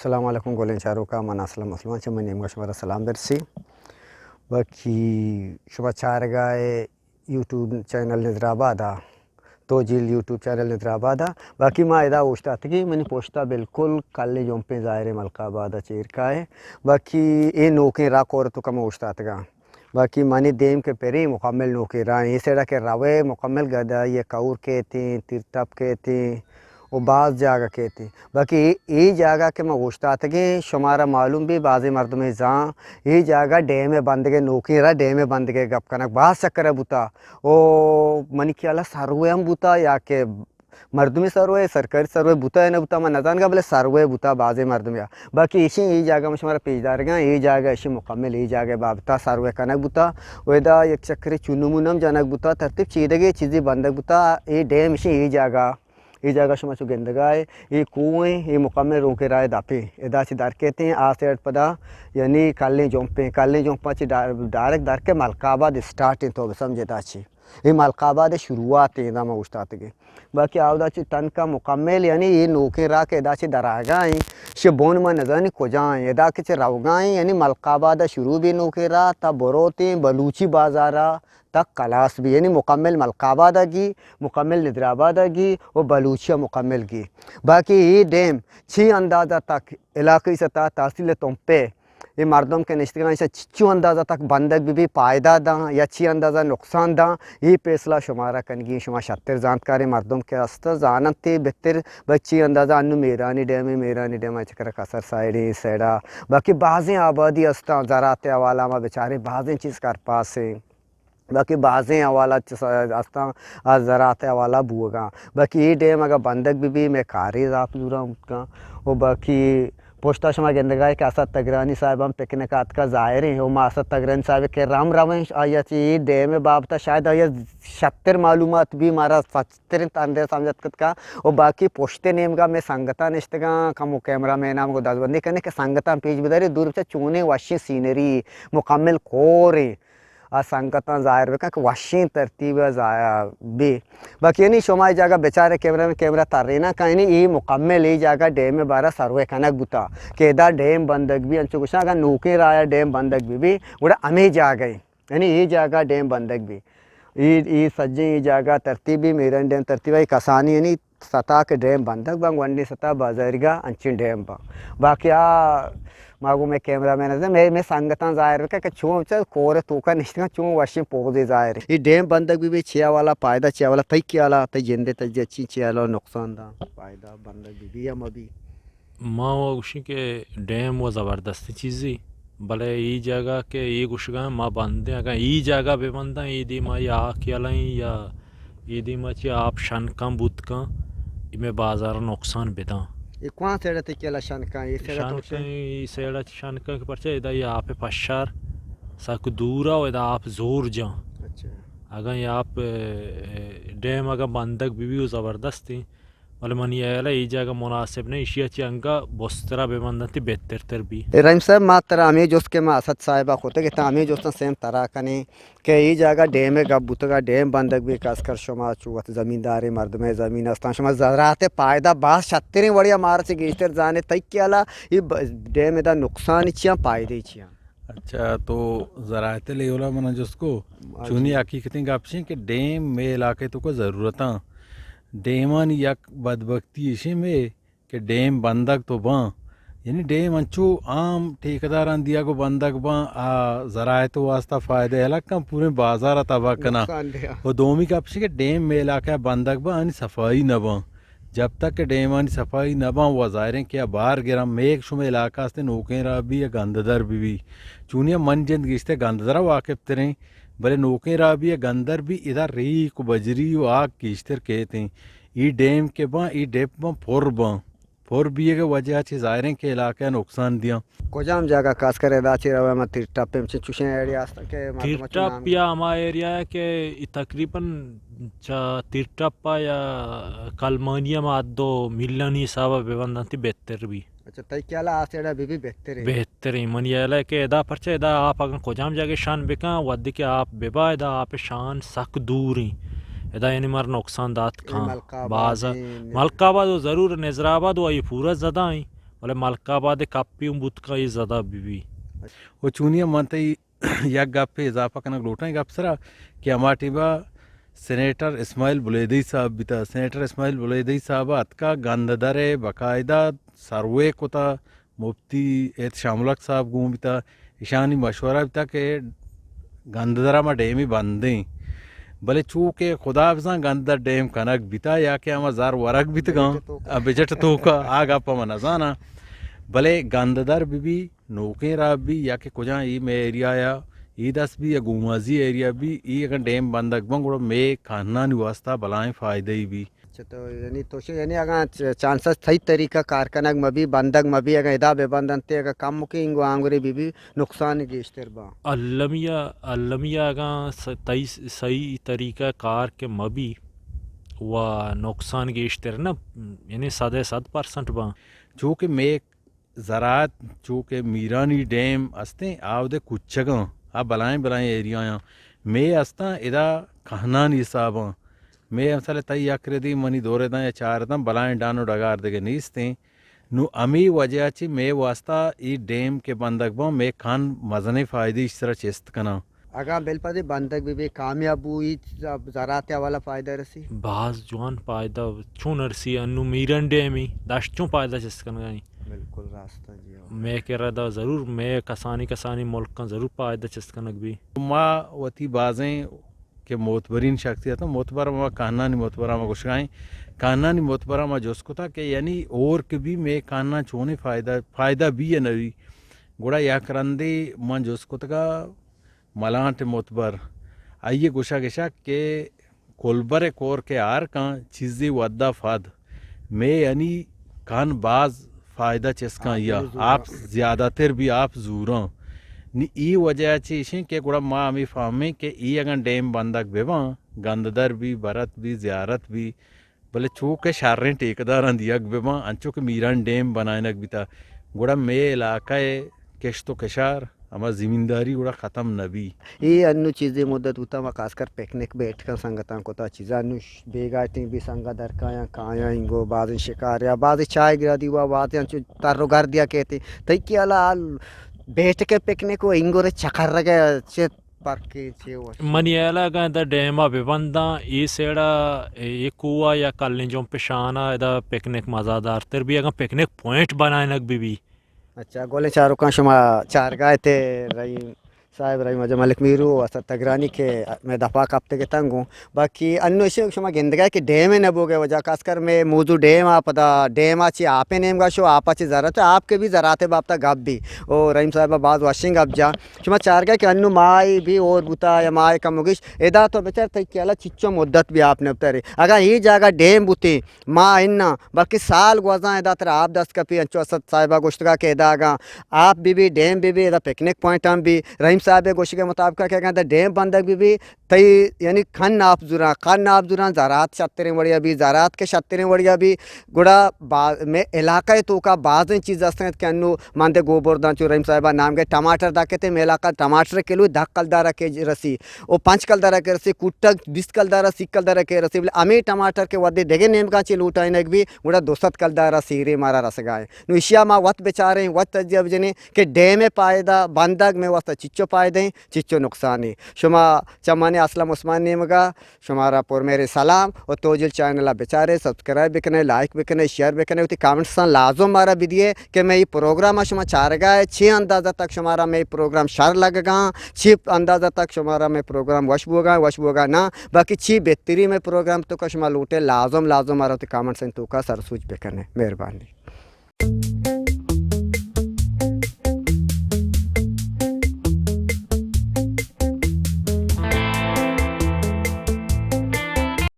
السلام علیکم گلیں چاروکاں، من اسلم مسلمان، چہ منی نیمگا شمارا سلام برسی۔ باقی شما چارگا اے یوٹیوب چینل نظر آباد ءَ، تو جیل یوٹیوب چینل نظر آباد ءَ۔ باقی ما ادا اوشتاتگیں، منی پشتا بالکل کلیں جمپیں ظاہر ایں ملک آباد ءَ چیر کائے۔ باقی اے نوکیں راہ کور توکا ما اوشتاتگاں۔ باقی منی دیم کہ پریں مکمل نوکیں راہ ایں، اے سیڈا کہ روے مکمل گدائی ءِ کور کیتیں، تیر ٹپ کیتیں، و باز جاگہ کیتیں۔ باقی اے، اے جاگہ کہ ما اوشتاتگیں، شمارا معلوم بی، بازیں مردمے زان، اے جاگہ ڈیم ءِ بندگ ءِ، نوکیں راہ ڈیم ءِ بندگ ءِ گپ کنگ باز چکر ءَ بوتا۔ او منی خیال ءَ سروے ہم بوتا یا کہ مردمی سروے، سرکاری سروے بوتا یا نہ بوتا، من نزانگا، بلے سروے بوتا بازیں مردمے ءَ۔ باقی ایشی اے جاگہ ما شمارا پیش دارگاں، اے جاگہ ایشی مکمل اے جاگہ بابتا سروے کنگ بوتا۔ و ادا یک چکرے چونمون ہم جنگ بوتا، ترتیب چیدگے چیزے بندگ بوتا، اے ڈیم ایشی اے جاگہ اے جاگہ شما چو گندگا اے، اے کوہ ایں، اے مکمل نوکیں راہ ءِ دپ ایں۔ ادا چہ در کیتیں، آ سیڈ پدا یعنی کلیں جمپ ایں، کلیں جمپا چہ ڈا-، ڈائریکٹ در کے ملک آباد اسٹارٹ ایں، تو بسمجھ ادا چہ اے ملک آباد ءِ شروعات ایں، ادا ما اوشتاتگیں۔ باقی آودا چہ تنکا مکمل یعنی اے نوکیں راہ کہ ادا چہ در آیگا ایں، شہ بن ما نزانی کجا ایں، ادا کہ چہ روگا ایں، یعنی ملک آباد ءَ شروع بی نوکیں راہ تا بروتیں بلوچی بازارا تک کلاس بی، یعنی مکمل ملک آباد ءَ گی، مکمل نظر آباد ءَ گی و بلوچی ءَ مکمل گی۔ باقی اے ڈیم چی اندازہ تک علاقائی سطح تحصیل تمپ ءِ اے مردم کہ نشتگاں، ایشاں چ-، چو اندازہ تک بندگ بہ بی، پائدہ داں یا چی اندازہ نقصان داں، اے پیسلہ شمارا کنگی، شما شتر زانتکاریں مردم کہ است زاننت تے بہتر، بلے چی اندازہ انو میرانی ڈیم ءِ، میرانی ڈیم ءِ چکر کسر سائیڈ ءِ سائیڈ ءَ، باقی بازیں آبادی استاں، زراعت ءِ حوالہ ما بچاریں بازیں چیز کرپاس ایں۔ باقی بازیں حوالہ چہ س-، استاں، آ زراعت ءِ حوالہ بوگاں۔ باقی اے ڈیم اگاں بندگ بہ بی، مئے کاریز آپ زوراں بوتگاں۔ و باقی پشتا شما گندگا اے کہ اسد تگرانی صاحب ہم پکنک آتکا ظاہر ایں۔ و ما اسد تگرانی صاحب ءِ کرا ہم رویں، آئی ءَ چہ اے ڈیم ءِ بابت ءَ شاید آئی ءَ شتر معلومات بی، مارا سچتریں اندر سمجھ اتکت کا۔ و باقی پشت ءِ نیمگا مئے سنگتاں نشتگاں، کمو کیمرہ مین ہم گوں دزبندی کنیں کہ سنگتاں پیش بدارے، دور بچار چونیں وشیں سینری، مکمل کور ایں۔ آ سنگتاں ظاہر بکن کہ وشیں ترتیب ءَ ظاہر بی۔ باقی یعنی شما اے جاگہ بچارے کیمرہ میں کیمرہ تریناں کہ یعنی اے مکمل اے جاگہ ڈیم ءِ بارا سروے کنگ بوتا کہ ادا ڈیم بندگ بی، انچو گوشاں اگاں نوکیں راہ ءَ ڈیم بندگ بہ بی گڑا ہمے جاگہ ایں، یعنی اے جاگہ ڈیم بندگ بی۔ اے، اے سجیں اے جاگہ ترتیب بی، میرن ڈیم ترتیب اے کسانی یعنی ستا کہ ڈیم بندگ باں، گونڈیں ستا بازارگا انچیں ڈیم باں۔ باقی آ ما گوں مئے کیمرہ مین ءَ، مئے، مئے سنگتاں ظاہر بکن کہ چون چہ کور ءِ توکا نشتگاں، چون وشیں پوزے ظاہر ایں۔ اے ڈیم بندگ بہ بی، چیا والا پائدہ، چیا والا تئی خیالا، تئی جند ءِ تجا چی، چیا والا نقصان داں، پائدہ بندگ بہ بی یا مہ بی؟ ما وا گوشیں کہ ڈیم و زبردستیں چیزے، بلے اے جاگہ کہ اے گوشگاں ما بندیں، اگاں اے جاگہ بہ بنداں، اے دیما یا آ خیالا ایں یا اے دیما چہ آپ شنکاں بوت کن، اے مئے بازار ءَ نقصان بداں۔ اے کوان سیڈ ءَ تئی خیال ءَ شنکاں؟ اے سیڈ ءَ تو شنکاں، اے سیڈ ءَ چہ شنکاں کہ پرچہ ادا اے آپ ءِ پشار سک دور ءَ و ادا آپ زور جاں۔ اچھا۔ اگاں اے آپ، اے، ڈیم اگاں بندگ بہ بی و زبردست ایں، بلے منی ہیال ءَ اے جاگہ مناسب نہ، ایشی ءَ چہ انگا بسترا بہ بندنت بہتر تر بی۔ رحیم صاحب، ما ترا ہمے جست کہ ما اسد صاحب ءَ کتگ ات، ہمے جستاں سیم ترا کنیں۔ کہ اے جاگہ ڈیم ءِ گپ بوتگ ءَ، ڈیم بندگ بی، خاص کر شما چو وت زمینداریں مردمے، زمین استاں، شما زراعت ءِ پائدہ باز شتریں وڑے ءَ مارا چہ گیشتر زانے، تئی خیال ءَ اے ب-، ڈیم ءِ دا نقصان چیاں، پائدے چیاں؟ اچھا، تو زراعت ءِ لیول ءَ منا جست کو، ہاں چونی جی۔ حقیقتیں گپ شیں کہ ڈیم مئے علاقہ ءِ توکا ضرورتاں، ڈیمانی یک بدبختی ایشیں مئے کہ ڈیم بندگ تو باں، یعنی ڈیم انچو عام ٹھیکیداراں دیگ و بندگ باں، آ زراعت واسطہ فائدہ الگ کن، پوریں بازار ءَ تباہ کناں۔ نقصان دیاں۔ و دومی گپ چی کہ ڈیم مئے علاقہ ءَ بندگ باں، آنی صفائی نہ باں۔ جب تک کہ ڈیمانی صفائی نہ باں، و ظاہریں کہ آ بار گراں، مئے شمئے علاقہ است نوکیں راہ بی یا گنددر بہ بی۔ چونیا من جند گیشتر گنددر ءَ واقف تریں، بلے نوکیں راہ بی یا گندر بی ادا ریک و بجری و آگ گیشتر کیتیں۔ ای ڈیم کہ باں، ای ڈیپ باں، پر باں۔ پر بیگ ءِ وجہ چہ ظاہریں کہ علاقہ ءَ نقصان دیاں۔ کجام جاگہ خاص کر ادا چہ روے ما تیر ٹپ ءَ چہ چوشیں ایریا است کہ مردم تیر ٹپ یا ہما ایریا ہے کہ ای تقریباً چہ تیر ٹپ ءَ یا کلمانی ءَ ما دو میلانی حساب ءَ بہ بنداں تی بہتر بی۔ اچھا، تئی خیال ءَ آ سیڈ ءَ بہ بی بہتر ایں؟ بہتر ایں۔ منی خیال ءَ کہ ادا پرچہ ادا آپ اگاں کجام جاگہ شان بکن، وھدے کہ آپ ببا، ادا آپ شان سک دور ایں۔ ادا یعنی مر نقصان دات اے کن۔ ملک آباد باز ایں، ملک آباد و ضرور نظر آباد و آئی پورا زدہ ایں۔ بلے ملک آباد ءِ کپی اوں بوت کن اے زدہ بہ بی۔ و چونی ہم من تئی یک گپے اضافہ کنگ لوٹاں اے گپ سرا کہ ہما ٹیما سینیٹر اسماعیل بلیدئی صاحب بیتا، سینیٹر اسماعیل بلیدئی صاحب اتکا گنددر ءِ باقاعدہ سروے کتا، مفتی احتشام الحق صاحب گون بیتا، ایشانی مشورہ بیتا کہ گنددر ءَ ما ڈیمے بندیں، بلے چو کہ خدا بزان گنددر ڈیم کنگ بیتا یا کہ ہما زر ورگ بیتگاں بجٹ توکا۔ آ، بجٹ توکا، آ گپ ءَ ما نزاناں، بلے گنددر بہ بی، نوکیں راہ بی یا کہ کجام اے مئے ایریا یا اے دست بی یا گومازی ایریا بی، اے اگاں ڈیم بندگ بن گڑا مئے کہنانی واسطہ بلائیں فائدہ ای بی۔ اچھا، تو یعنی تو شے، یعنی اگاں چ-، چانسز تئی طریقہ کار کنگ مبی، بندگ مبی، اگاں ادا بہ بندنتے، اگاں کم مکیں انگو آنگرے بی بی، نقصان گیشتر باں۔ المیہ، المیہ اگاں س-، تئی س-، صحیح طریقہ کار کہ مبی و نقصان گیشتر نہ، یعنی صد ءِ صد پرسنٹ باں۔ چو کہ مئے زراعت چو کہ میرانی ڈیم استیں، آ اودے کچگاں، آ بلائیں بلائیں ایریایاں۔ مئے استاں ادا کہنانی حساباں۔ مئے مثال تئی یک ردی منی دو رداں یا چار رداں بلائیں ڈان و ڈگار دگہ نیستیں۔ نو ہمے وجہ چی مئے واسطہ اے ڈیم کہ بندگ باں، مئے کہن مزنیں فائدہ ایش سرا چست کناں۔ اگاں بالپدے بندگ بہ بی، کامیاب بو، اے زراعت ءِ حوالہ فائدہ رسی؟ باز جوان فائدہ چون رسی، انو میرن ڈیمی داشت چون فائدہ چست کنگا ایں؟ بالکل راست ہے جی، ہاں۔ مئے کرا دا ضرور، مئے کسانی کسانی ملکاں ضرور فائدہ چست کنگ بی۔ ما وتی بازیں کہ معتبرین شخصیت، معتبر ما کہنانی معتبر ما گوشگائیں، کہنانی معتبر ما جست کتا کہ یعنی اور کہ بی مئے کہناں چونیں فائدہ، فائدہ بی یا نہ بی۔ گڑا یک رندے من جست کتگا ملانٹ معتبر، آئی ءِ گوشگ اش کہ کلبر ءِ کور کہ آر کن چیزے ودا پد مئے یعنی کن باز فائدہ چست کن، آپی یا زوراں۔ آپ زیادہ تر بی آپ زوراں۔ نی اے وجہ چی اشیں کہ گڑا ما ہمے فہمیں کہ اے اگاں ڈیم بندگ بہ باں، گنددر بی، برت بی، زیارت بی، بلے چو کہ شریں ٹیکداراں دیگ بہ باں، انچو کہ میران ڈیم بنائینگ بیتا، گڑا مئے علاقہ ءِ کشت و کشار، ہما زمینداری گڑا ختم نہ بی۔ اے انو چیزے مدت بوتا، ما خاص کر پکنک بیٹھکاں سنگتاں کتا، چیزا انو ش-، بیگاہ ٹیم بی سنگت درکایاں، کایاں انگو، بازیں شکار یا بازیں چائے گرا دیوا، بازیں انچو تر و گردیا کہتے۔ تئی خیالا حال بیٹھک پکنک و انگو رے چکر رگے چے پرکے چے وش؟ منی ہیالا اگاں ادا ڈیما بہ بنداں، اے سیڑا اے کوہ یا کلیں جمپ شانا ادا پکنک مزہ دارتر بی، اگاں پکنک پوائنٹ بنائینگ بہ بی۔ اچھا، گلیں چاروکاں، شما چارگا ات رحیم صاحب، رحیم اجا ملک میرو و اسد تگرانی کہ مئے دپا کپتگ اتاں گوں۔ باقی انو ایشی شما گندگا کہ ڈیم نہ بوگے وجہ، خاص کر مئے موضوع ڈیم آ، پدا ڈیم آ چی آپ نیمگا شو، آپ آ چی زراعت، آپ کے بھی زراعت بابتا گپ بی۔ او رحیم صاحب باز وشیں گپ جا۔ شما چارگا کہ انو ماہی بھی اور بوتا یا ماہی کم گیش، ادا تو بچار تئی خیالا چچو مدت بھی آپ نپترے۔ اگاں اے جاگہ ڈیم بوتیں، ماہ اناں، بلکہ سال گوزاں ادا ترا آپ دست کپی، انچو اسد صاحبا گوشتگا کہ ادا اگاں آپ بہ بی، ڈیم بہ بی، ادا پکنک پوائنٹ ہم بی۔ رحیم صاحب گوشگ مطابق کہ اگاں ادا ڈیم بندگ بہ بی، تئی یعنی کھن آپ زوراں، کھن آپ زوراں، زراعت شتریں وڑیا بی، زراعت کے شتریں وڑیا بی، گڑا با-، مئے علاقہ توکا بازیں چیز ہستیں کہ انو مندے گوبرداں چو رحیم صاحبا نام گئے، ٹماٹر دا کتے مئے علاقہ ٹماٹر کلو دہ کلدارا کے رسی۔ او پنچ کلدارا کے رسی، کٹگ بیست کلدارا، سی کلدارا کے رسی، بلے ہمے ٹماٹر کہ ودے دگہ نیمگاں چہ لوٹائینگ بی، گڑا دو سد کلدارا سیرے مارا رسگا ایں۔ نو ایشیا ما وت بچاریں، وت تجزیہ بجنیں کہ ڈیم ءِ پائدہ بندگ مئے واسطہ چچو پائدہ ایں، چچو نقصان ایں۔ شما چمانی اسلم عثمان نیمگا شمارا پر مہریں سلام و توجیل چینل ءَ بچارے، سبسکرائب بکنے، لائک بکنے، شیئر بکنے، وتی کامنٹساں لازم مارا بدیے کہ مئے اے پروگرام ءَ شما چارگا ئے، چے اندازہ تک شمارا مئے پروگرام شر لگگاں، چے اندازہ تک شمارا مئے پروگرام وش بوگا، وش بوگا نہ، باقی چے بہتری مئے پروگرام توکا شما لوٹے، لازم، لازم مارا وتی کامنٹساں توکا سرسوج بکنے۔ مہربانی۔